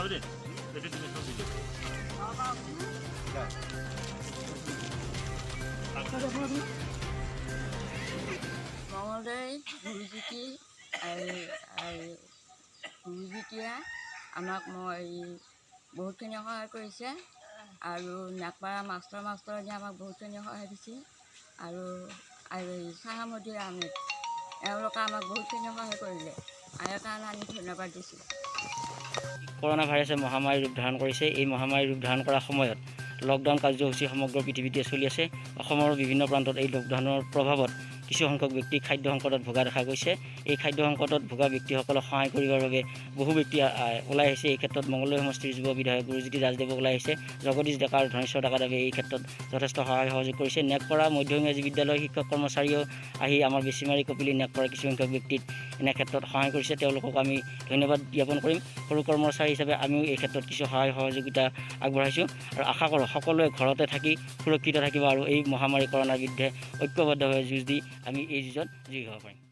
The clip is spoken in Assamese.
মঙলদৈ গুৰুজ্যোতি গুৰুজ্যোতিয়ে আমাক মই বহুতখিনি সহায় কৰিছে আৰু নাগপাৰা মাষ্টৰজনে আমাক বহুতখিনি সহায় দিছে আৰু চাহামতি আহমেদ এওঁলোকে আমাক বহুতখিনি সহায় কৰিলে, সেইকাৰণে আমি ধন্যবাদ দিছোঁ। কৰোণা ভাইৰাছে মহামাৰী ৰূপ ধাৰণ কৰিছে। এই মহামাৰী ৰূপ ধাৰণ কৰাৰ সময়ত লকডাউন কাৰ্যসূচী সমগ্ৰ পৃথিৱীতে চলি আছে। অসমৰ বিভিন্ন প্ৰান্তত এই লকডাউনৰ প্ৰভাৱত কিছু সংখ্যক ব্যক্তি খাদ্য সংকটত ভোগা দেখা গৈছে। এই খাদ্য সংকটত ভোগা ব্যক্তিসকলক সহায় কৰিবৰ বাবে বহু ব্যক্তি ওলাই আহিছে। এই ক্ষেত্ৰত মঙলদৈ সমষ্টিৰ যুৱ বিধায়ক গুৰুজ্যোতি ৰাজদেৱক ওলাই আহিছে। জগদীশ ডেকা আৰু ধনেশ্বৰ ডেকাদেৱে এই ক্ষেত্ৰত যথেষ্ট সহায় সহযোগ কৰিছে। নেকপাৰা মধ্য ইংৰাজী বিদ্যালয়ৰ শিক্ষক কৰ্মচাৰীও আহি আমাৰ বেছিমাৰী কপিলী নেকপাৰা কিছু সংখ্যক ব্যক্তিক এনে ক্ষেত্ৰত সহায় কৰিছে। তেওঁলোকক আমি ধন্যবাদ জ্ঞাপন কৰিম। সৰু কৰ্মচাৰী হিচাপে আমিও এই ক্ষেত্ৰত কিছু সহায় সহযোগিতা আগবঢ়াইছোঁ আৰু আশা কৰোঁ সকলোৱে ঘৰতে থাকি সুৰক্ষিত থাকিব আৰু এই মহামাৰী কৰোণাৰ বিৰুদ্ধে ঐক্যবদ্ধভাৱে যুঁজ দি আমি এই যুঁজত জয়ী হ'ব পাৰিম।